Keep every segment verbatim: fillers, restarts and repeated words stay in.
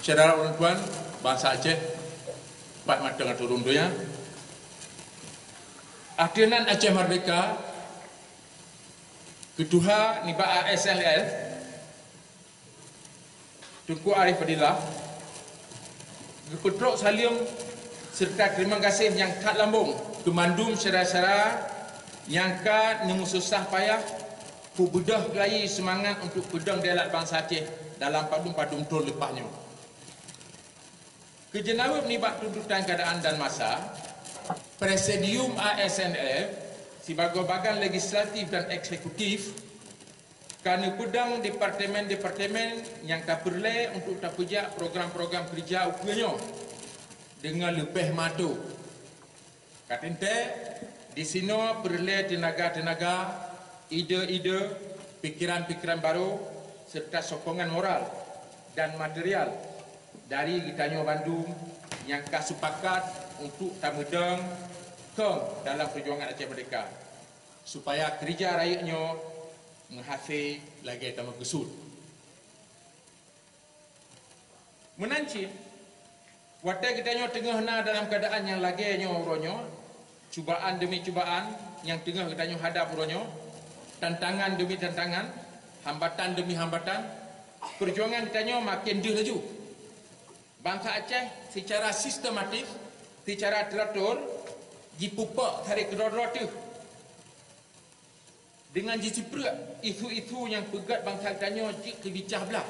Syedara ulôn tuan, bansa Aceh, pat mantong ateueh rhueng donya. Ateueh nan Aceh Merdeka, keutuha nibak A S N L F, Teungku Arif Fadillah, geupeutrok saleuem serta teurimong gaséh nyang that lambông keu mandum syedara-syedara nyang ka neumeususah payah kubeudôh geulayi seumangat untuk peudong dialat bansa Aceh dalam padum-padum thôn leupah nyoe. Keu jeunaweueb nibak tuntutan keuadaan dan masa, Presidium A S N L F sibagoe badan legislatif dan eksekutif ka neupeudong departemen-departemen nyang tapeureulée untuk tapeujak program-program keureuja ukeue nyoe deungon leubeh mato. Ka teuntée, disinoe peureulée teunaga-teunaga, ide-ide, pikeran-pikeran barô, serta sokongan moral dan material dari geutanyoe bandum nyang ka seupakat untuk tameudong kong dalam peujuangan Aceh Merdeka, supaya keureuja rayeuk nyoe meuhasé lagée tameukeusut. Meunan cit, watée geutanyoe teungoh na dalam keuadaan nyang lagée nyoe uroe nyoe, cubaan demi cubaan nyang teungoh geutanyoe hadab uroe nyoe, tantangan demi tantangan, hambatan demi hambatan, peujuangan geutanyoe maken deuh laju. Bansa Aceh seucara sistematis, seucara teuratur, jipeupok sabe keudroe-droe teuh. Deungon jisipreuk isu-isu nyang peugét bansa geutanyoe jeuet keu bicah blaih,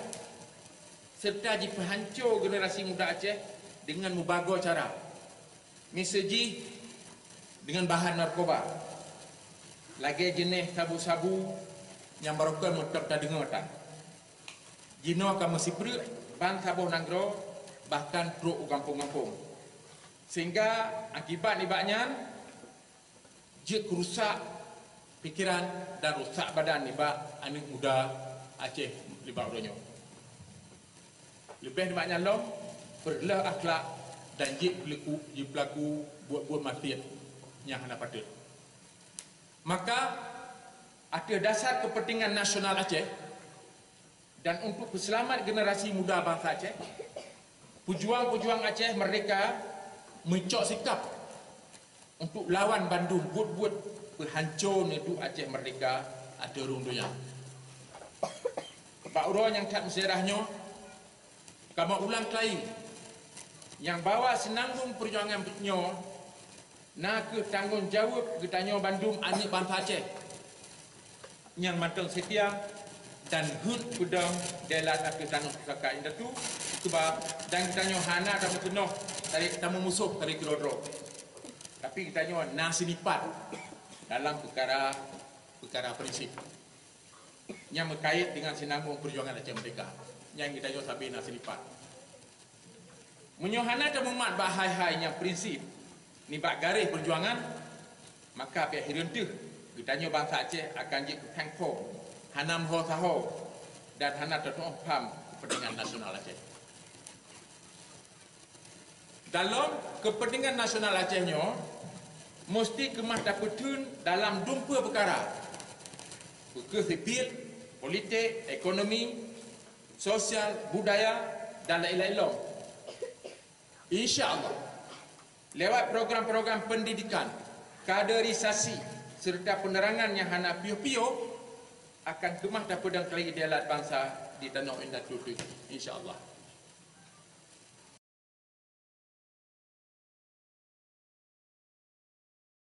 serta jipeuhanco generasi muda Aceh deungon mubagoe cara. Miseue jih deungon bahan narkoba, lagée jeuneh sabu-sabu nyang barokon meuteuk tadeungoe tan. Jinoe ka meusipreuk ban saboh nanggroe, bahkan trok u gampông-gampông. Sehingga akibat nibak nyan, jeuet keu rusak pikeran dan rusak badan nibak aneuëk muda Aceh nibak uroe nyoe. Leubeh nibak nyan lom, peureuloh akhlak dan jeuet peulaku, jipeulaku buet-buet maksiet nyang hana patôt. Maka, ateueh dasar keupeuntengan nasional Aceh, dan untuk peuseulamat generasi muda bansa Aceh, peujuang-peujuang Aceh Merdeka meucok sikap untuk lawan bandum buet-buet peuhanco neuduek Aceh Merdeka ateueh rhueng donya. Bak uroe nyang that meusejarah nyoe, kamoe ulang keulayie, nyang bahwa seunanggung peujuangan nyoe na kheueh tanggong jaweueb geutanyoe bandum aneuëk bansa Aceh nyang mantong seutia dan heuet peudong dialat ateueh tanoh pusaka indatu keubah, dan geutanyoe hana tameutunoh dari, tameumusoh dari keudroe-droe. Tapi geutanyoe na seunipat dalam peukara, peukara prinsip nyang meukayét deungon seunanggung peujuangan Aceh Merdeka nyang geutanyoe sabe na seunipat. Meunyoe hana tamumat bak hai-hai nyang prinsip nibak garéh peujuangan, maka pih hireuen teuh geutanyoe bansa Aceh akan jeuet keu pheng phom, hana meuho saho, dan hana tatuoh pham keupeuntengan nasional Aceh. Dalam keupeuntengan nasional Aceh nyoe, musti keumah tapeutheun dalam dumpeue peukara, peukeuh sipil, politik, ekonomi, sosial, budaya, dan laén-laén lom. Insya Allah, lewat program-program pendidikan, kaderisasi, serta penerangan nyang hana piôh-piôh, akan keumah tapeudong keulayie dialat bansa di tanoh indatu teuh, insya Allah.